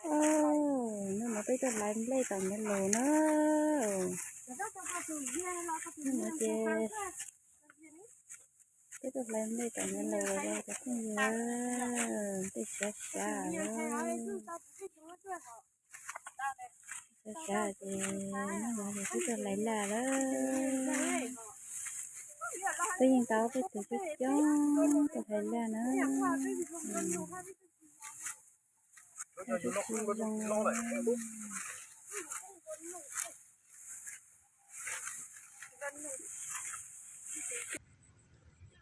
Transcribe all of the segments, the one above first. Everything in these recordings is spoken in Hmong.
Hnub no peb tuaj hlais nplej tom Nyiav Laus na. Hnub no ces peb tuaj hlais nplej tom Nyiav Laus los cov phooj ywg, nplej sav sav, sav sav ces hnub no ces peb tuaj hlais laj lawm. Peb yeej tau peb tus coob coob tuaj hlais laj na.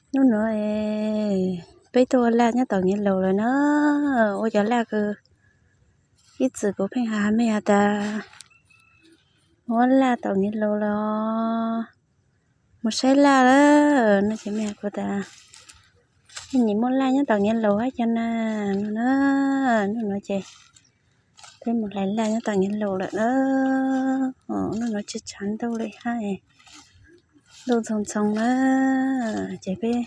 Hnub no peb tuaj ua laj nyob tom Nyiav Laus lawm na. Ua cov laj kws ib txwm kuv pheej hais mej has tas ua laj tom Nyiav Laus los mus saib laj lawm no ces mej has kuv tas nim muaj laj nyob tom Nyiav Laus hab cov na. No na, hnub no ces peb mus hlais laj nyob tom Nyiav Laus lawm na. Hnub no tsis tshav ntuj li hab, ntuj ntxhoo ntxhoo na, ces peb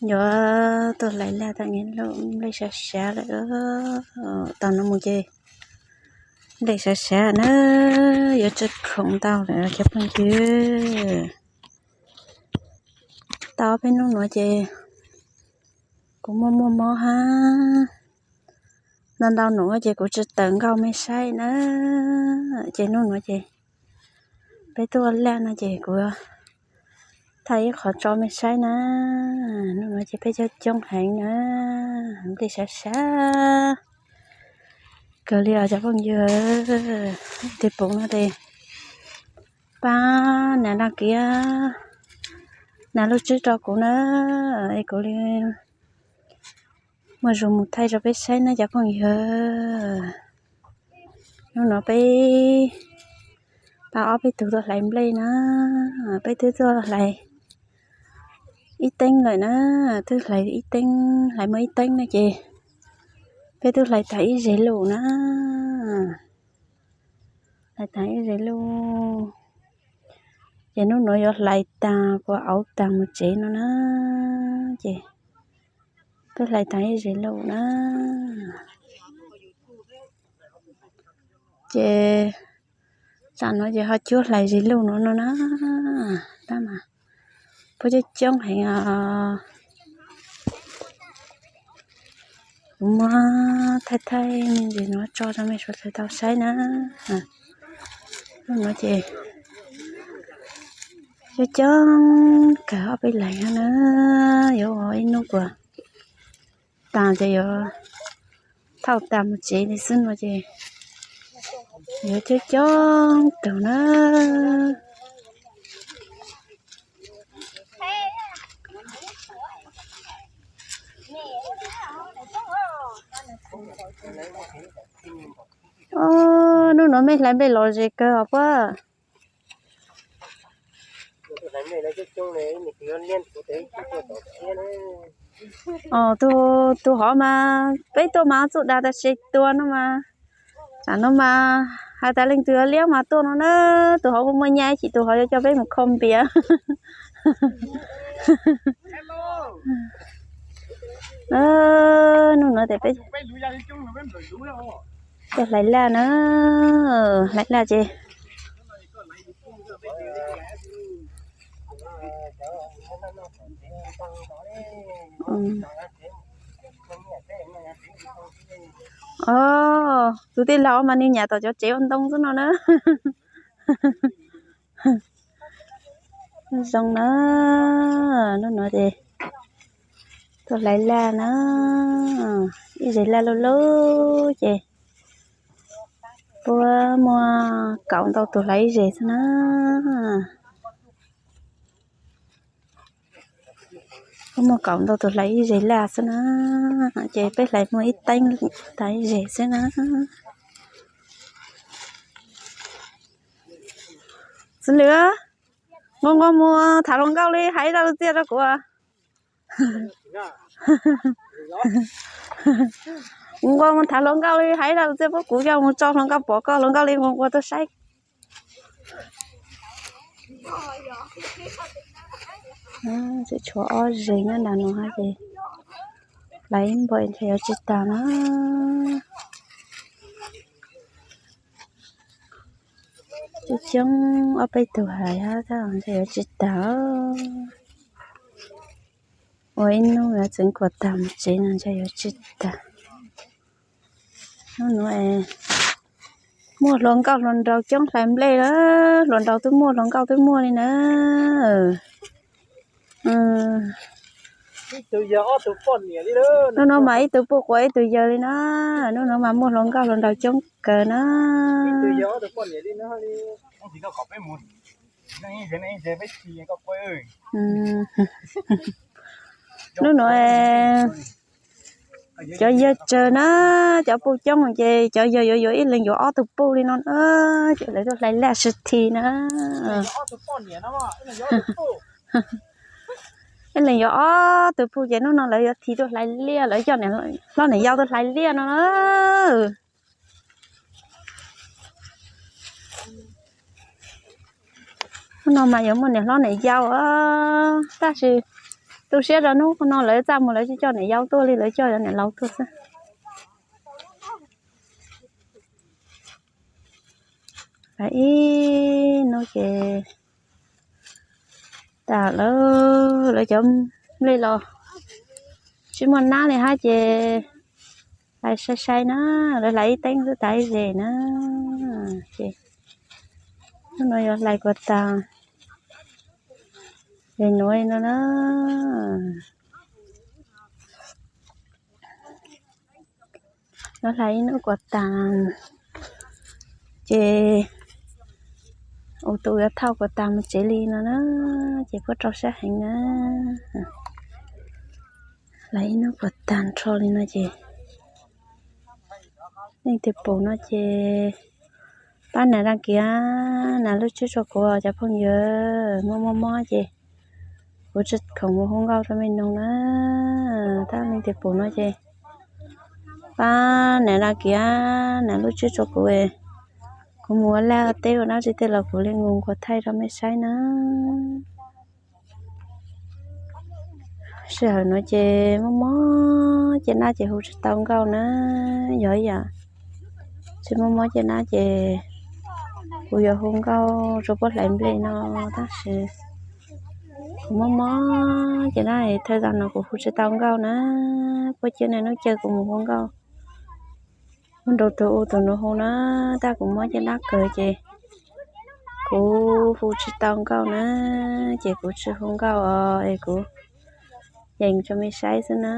yuav tuaj hlais laj tom Nyiav Laus, nplej sav sav lawm. Tom no mus ces nplej sav sav na, yuav tsa khoom ntau lawm cov phooj ywg. Tau peb hnub no ces kuv muaj muaj mob hab, ntau ntau nuav ces kuv tsi tawm nkauj mej saib na. Ces hnub no ces peb tuaj ua laj no ces kuv thaij ib qho tso mej saib na. Hnub no ces peb coob coob heev na, nplej sav sav kawg li os cov phooj ywg. Tig pum no ces pab nias dag kiv, nias lub tswb rau kuv na, es kuv li muaj zug mus thaij rau peb saib na cov phooj ywg. Hnub no peb tau ob peb tug tuaj hlais nplej na, peb twb tuaj hlais ib teeb lawm na, twb hlais ib teeb, hlais muaj ib teeb na ces peb twb hlais tag ib zes luj na, hlais tag ib zes luj. Ces hnub no yuav hlais tag kuas auv tag mus tsev no na, ces peb hlais tag ib zes luj na. Ces tsam no ces ho cuab hlais zes luj no no na, tab mas puab coob coob heev os. Kuv muab thaij thaij me ntsis no tso rau mej suav dlawg tau saib na. Hnub no ces coob coob kawg ob peb leeg na, yuav ua ib hnub kuas tas ces yuav thauj tas mus tsev li xwb no ces yuav coob coob tug na. Hnub no mej hlais nplej lom zem kawg os puab. Tus hov mas peb tuaj mas txuj dag tas se tua no mas, tam no mas hais tas leej twg liab mas tuaj no na. Tus hov muaj muaj nyab chim tus hov yuav coj peb mus kho npias. Hnub no ces peb tuaj hlais laj na, hlais laj ces Tus tij laug mas nws nyam tom cov tsev ua ntoo xwb no na. Zoo na, hnub no ces tuaj hlais laj na, ib zes laj luj luj ces puab muaj kaum ntau tus hlais ib zes xwb na. Puab muaj kaum ntau tus hlais ib zes laj xwb na, ces peb hlais muaj ib teeb tag ib zes xwb na. Xws li, nquag nquag mus tham hluas nkauj li hais ib zaj lus txiaj rau kuv. Nquag nquag mus tham hluas nkauj li hais ib zaj lus txiaj, puab kuv coj mus tso hluas nkauj pom koj hluas nkauj li nquag nquag tuaj saib. Tseem tshuav ob zes nyob nram no ces hlais ib npaug ntshe yuav tsis tag na. Twb coob ob peb tug hais hab, ntshai yuav tsis tag. Ua ib hnub yuav txeev kuas tag mus tsev no ntshai yuav tsis tag. Hnub nuav muaj hluas nkauj hluas nraug coob hlais nplej lawm, hluas nraug twb muaj hluas nkauj twb muaj li na. Hnub nuav mas ib tug puj quas ib tug yawg li na, hnub nuav mas muaj hluas nkauj hluas nraug coob kawg na. Hnub nuav cov yawg tsawg na, cov puj coob ces cov yawg yuav yuav ib leeg yuav ob tug puj li no na, ces lawv tuaj hlais laj sib thi na. Ib leeg yuav ob tug puj ces hnub no lawv yuav thi tuaj hlais liaj, lawv coj hlob niam yau tuaj hlais liaj no na. Hnub no mas yuav muaj niam hlob niam yau, tab sis tu siab rau hnub no lawv txaj muag lawv tsis coj niam yau tuaj li, lawv coj cov niam laus tuaj xwb. Ib hnub ces tas lawm, lawv cov nplej los tsis muaj nab li hab ces hlais sai sai na, lawv hlais ib teeb xwb tas ib zes na. Ces hnub no yuav hlais kuas tas, es nuav li no na. Yuav hlais ib hnub kuas tas, ces ua tus yuav thauj kuas tas mus tsev li no na, ces puab rau sab heev na. Hlais ib hnub kuas tas nrho li no ces leej twg pum no ces pab nias daj kiv, nias lub tswb rua kuv cov phooj ywg, muaj muaj mob ces kuv tsi khoom mus hu nkauj rua mej noog na. Tab leej twg pum no ces pab nias daj kiv, nias lub tswb rua kuv, kuv mus ua laj teb ua dab tsi tej los kuv li nkaus kuv thaij rau mej saib na. Sij hawm nuav ces muaj mob ces nab ces hu tsis tau nkauj na, yog ib yam tsis muaj mob ces nab ces kuv yuav hu nkauj rua puab hlais nplej no, tab sis kuv muaj mob ces nab thawj zaug no kuv hu tsis tau nkauj na. Puab cia niaj hnub caw kuv mus hu nkauj, hu nrug tug u tug nuav hu na, tab kuv mob ces nab kawg ces kuv hu tsis tau nkauj na, ces kuv tsi hu nkauj os, es kuv yees rua mej saib xwb na,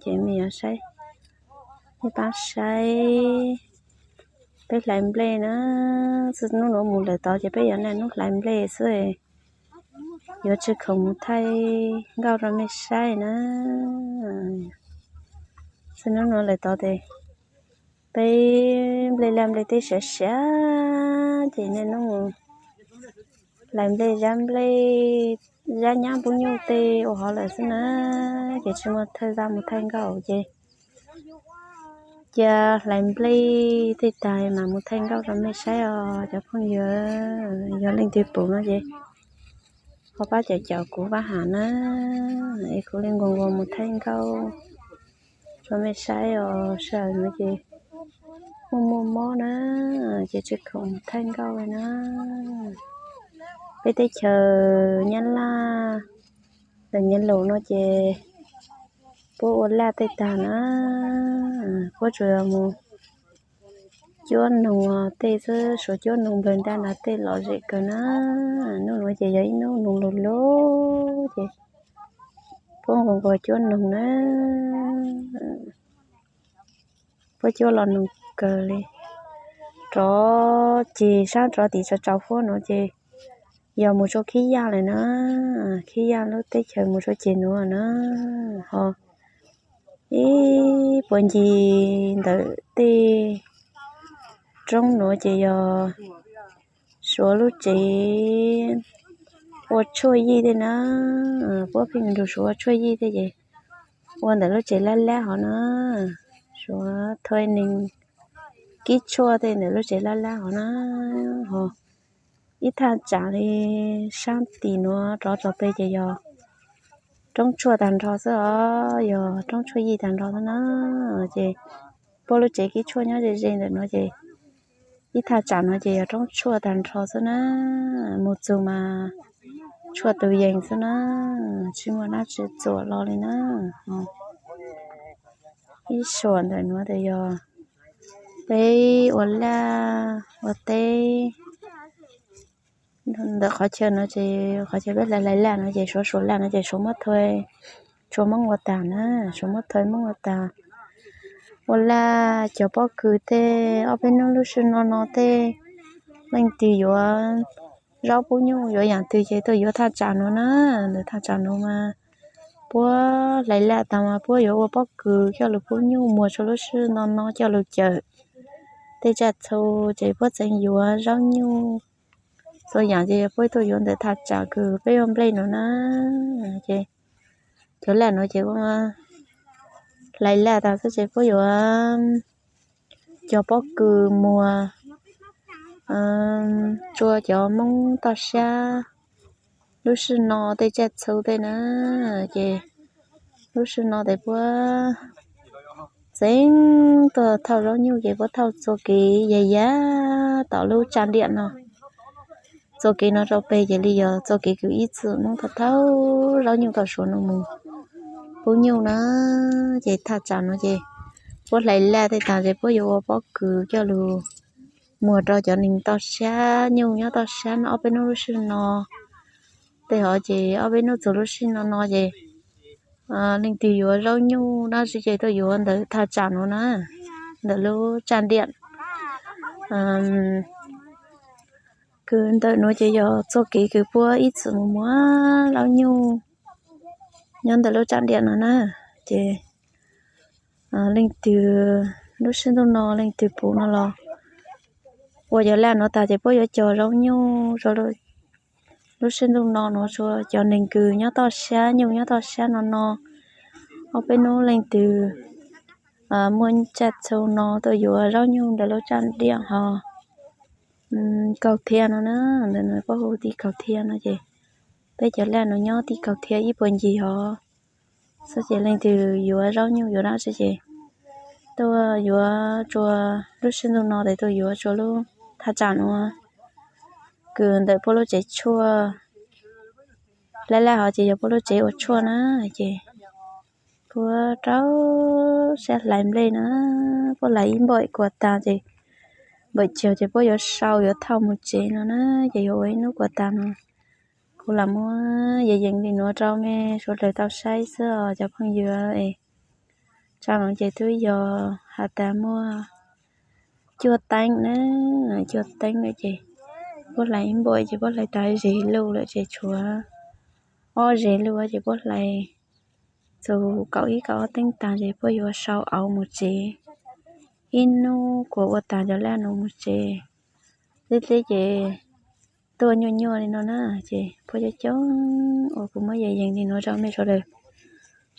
ces mej yuav saib, mej pab saib peb hlais nplej na, txij hnub nuav mus lawm tod ces peb yuav niaj hnub hlais nplej xwb, yuav tsi khoom mus thaij nkauj rua mej saib na. Txij hnub nuav lawm tod ces peb nplej laj nplej teb siav siav ces niaj hnub mus hlais nplej zab nplej, zab nyab pub nyuj tej ua hov lawm xwb na, ces tsi muaj thawj zaj mus thaij nkauj ces cia hlais nplej tej tag mam mus thaij nkauj rua mej saib os cov phooj ywg. Yog leej twg pum no ces ho pab caum caum kuv pab has na, es kuv li nkaus nkaus mus thaij nkauj rua mej saib os. Sij hawm nuav ces muaj muaj mob na, ces tsi khoom thaij nkauj li na. Peb teb chaws Nyab Laj ntawm Nyias Laus no ces puab ua laj tej tag na, puab tsuas yog mus cuab noog tej xwb, suav cuab noog nplawg ntaj nrad tej lom zem kawg na. Nub nuav ces yog ib nub noog lug lug ces puab nquag nquag cuab noog na. Puab cuab los noog kawg li. Rov ceg sab rov tim tsaus tsaus huab nuav ces yog mus rua Khib Yaj lawm na. Khib Yaj lub teb chaws mus rua ceg nuav na. Ho ib puag ncig ntawm tej roob nuav ces yog suav lub tsev ua tshuaj yij tej na. Puab pheej nrug suav ua tshuaj yij tej ces ua ntawm lub tsev lab lab hov na. Suav thua neeg kib tshuaj tej ntawm lub tsev lab lab hov na. Ho ib thaj tsam li sab tim nuav rov rau pem ces yog roob tshuaj tag nrho xwb os, yog roob tshuaj yij tag nrho xwb na. Ces puab lub tsev kib tshuaj nyob ze ze ntawm nuav ces Ib thaj tsam no ces yog roob tshuaj tag nrho xwb na, mus txug mas tshuaj tus yees xwb na, tsis muaj dab tsi txuam los li na. Ib suam ntawm nuav tas yog peb ua laj ua teb. Ntawm qhov chaw no ces qhov chaw peb hlais hlais laj no ces suav suav laj no ces suav muab thawj, suav Moob ua tag na, suav muab thawj Moob ua tag. Ua laj cov pob kws tej ob peb nub lub sij no no tej leej twg yuav zaub pub nyuj yuav yaam twg ces tuaj yuav thaj tsam nuav na. Ntawm thaj tsam nuav mas puab hlais laj tas mas puab yuav ua pob kws coj lug pub nyuj muag rua lub sij no no coj lug cawm tej tsaj txhu, ces puab tseem yuav zaub nyuj txhua yaam ces yog puab tuaj yuav ntawm thaj tsam kws peb ua nplej nuav na. Ces cov laj nuav ces hlais laj tas xwb ces puab yuav cog pob kws muag tsua cov Moob toj sab lub sij no tej tsaj txhu tej na. Ces lub sij no tes puab txeev tuaj thauj zaub nyuj ces puab thauj txua kev yag yag tom lub tsaj ntiam no. Txua kev no rau peg ces li yog txua kev kws ib txwm Moob thauj thauj zaub nyuj tom suav no mus pub nyuj na. Ces thaj tsam no ces puab hlais laj tej tas ces puab yuav ua pob kws coj lug muag rau cov neeg toj sab nyuj nyob toj sab no ob peb nub lub sij no. Tej hov ces ob peb nub txug lub sij no no ces leej twg yuav zaub nyuj dab tsi ces tuaj yuav ntawm thaj tsam nuav na, ntawm lub tsaj ntiam kws ntawm nuav ces yog txua kev kws puab ib txwm mus muag zaub nyuj nyob ntawm lub tsaj ntiam no na. Ces leej twg lub sij ntuj no leej twg pum no los ua cov laj nuav tas ces puab yuav cog zaub nyuj rau lub sij ntuj no nuav rua cov neeg kws nyob toj sab nyuj nyob toj sab no no. Ob peb nub leej twg muaj tsaj txhu no tuaj yuav zaub nyuj ntawm lub tsaj ntiam ho kaug thiab no na, ntawm no puab hu ti kaug thiab no ces peb cov laj nuav nyob ti kaug thiab ib puag ncig hov xwb ces leej twg yuav zaub nyuj yuav dab tsi ces tuaj yuav rua lub sij ntuj no tes tuaj yuav rua lub thaj tsam nuav kws ntawm puab lub tsev tshuaj. Laj laj hov ces yog puab lub tsev ua tshuaj na. Ces puab rau sab hlais nplej na, puab hlais ib npaum kuas tas ces npaum caug ces puab yuav sau yuav thauj mus tsev no na. Ces yuav ua ib hnub kuas tas no kuv lam muab yees yees li nuav rau mej suav dlawg tau saib xwb os cov phooj ywg. Tsam no ces twb yog has tas muaj cuaj teev na, cuaj teev na ces puab hlais ib npaum ces puab hlais tas ze lug lawm ces tshuav ob ze lug ces puab hlais txug kaum ib kaum ob teev tas ces puab yuav sau auv mus tsev. Ib hnub kuas ua tas cov laj nuav mus tsev. Dleb dleb ces tuaj nyuaj nyuaj li no na, ces puab coob coob uas kuv muab yees yees li nuav rau mej suav dlawg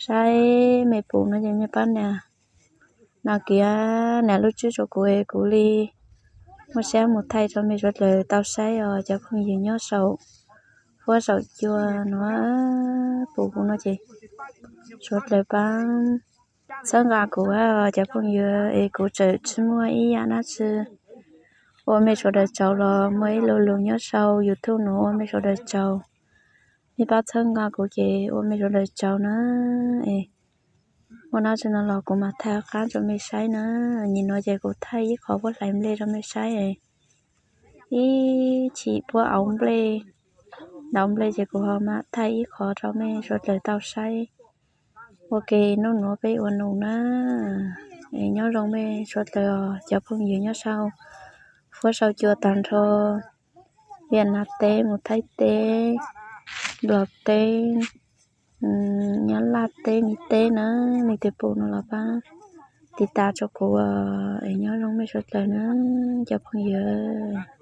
saib, mej pum no ces mej pab nias, nias kiv, nias lub tswb rua kuv es kuv li muaj sab mus thaij rau mej suav dlawg tau saib os cov phooj ywg nyob saum huab saum cua nuav. Pum kuv no ces suav dlawg pab txhawb nqa kuv os cov phooj ywg es kuv tseem tsis muaj ib yaam dab tsi ua mej suav dlawg tsaug los muaj ib lo lus nyob sau YouTube nuav ua mej suav dlawg tsaug. Mej pab txhawb nqa kuv ces ua mej suav dlawg tsaug na. Muaj dab tsi no los kuv mam thaij qab rau mej saib na. Nim nuav ces kuv thaij ib qho puab hlais nplej rau mej saib. Ib chim puab auv nplej, auv nplej ces kuv ho mam thaij ib qho rau mej suav dlawg tau saib. Ua ke nub nuav peb ua nus na. Es nyob zoo mej suav dlawg os cov phooj ywg nyob sau huab sau cua tag nrho, Viaj Nam teb mus Thaib teb, Nplog teb, Nyab Laj teb, Miv teb na. Leej twg pum no los pab tiv tas rau kuv es nyob zoo mej suav dlawg na cov phooj ywg.